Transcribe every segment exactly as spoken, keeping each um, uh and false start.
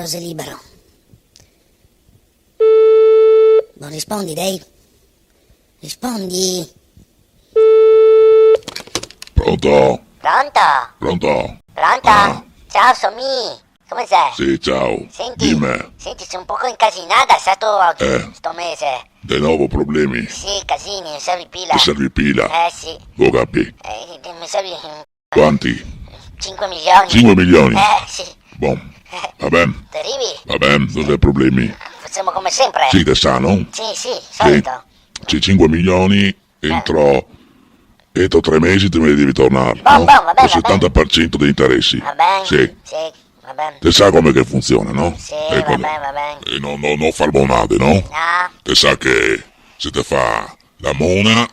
Xe libero. Bon, rispondi, dei. Rispondi. Pronto? Pronto? Pronto? Pronto? Ah. Ciao, so mi. Come xe? Sì, ciao. Senti, dime. Senti, so un poco incasinada, sa, sto, eh, sto mese. De novo problemi? Sì, casini, mi serve pila. Te serve pila? Eh, sì. Go capì. Eh, mi serve Quanti? Cinque milioni. Cinque milioni? Eh, sì. Bon, va ben. Te rivi? Va ben, no xe problemi. Facemo come sempre. Sì, te sa, no? Sì, sì, solito. Sì, cinque milioni entro, entro tre mesi te me li devi tornar, no? Bon, bon, va ben, va ben. Col setanta par cento de interesi. Va ben, sì. Sì, va ben. Te sa come che funziona, no? Sì, va ben, va ben. E no, no, no far bonade, no? No. Te sa che se te fa la mona, no,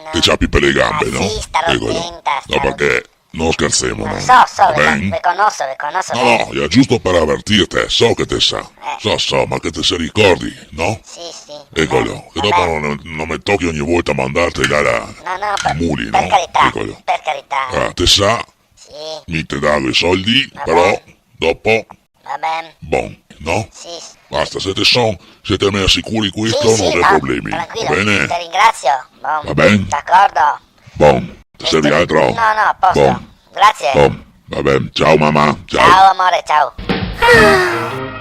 no, te ciapi par le gambe, no? Ah, sì, starò atenta, starò atenta. Eco, no, parché no scherzemo, no? Lo so, so, ve conoso, ve conoso ben. No, no, xe giusto par avertirte, so che te sa. Eh. So, so, ma che te se ricordi, no? Sì, sì. Eco, che dopo no, no me tochi ogni volta mandarte là, là, no, no, par, muli, par carità, eco. Par carità. Ah, te sa, sì, mi te dago i soldi, però dopo Va ben. Bon, no? Sì, sì. Basta, se te son, se te me asicuri questo, sì, sì, no xe problemi. Tranquilo, va ben? Te ringrazio. Bon. Va ben? D'acordo. Bon, te serve altro? No, no, a posto. Bon. Grazie. Bon, va ben. Ciao, mama. Ciao. Ciao, amore, ciao.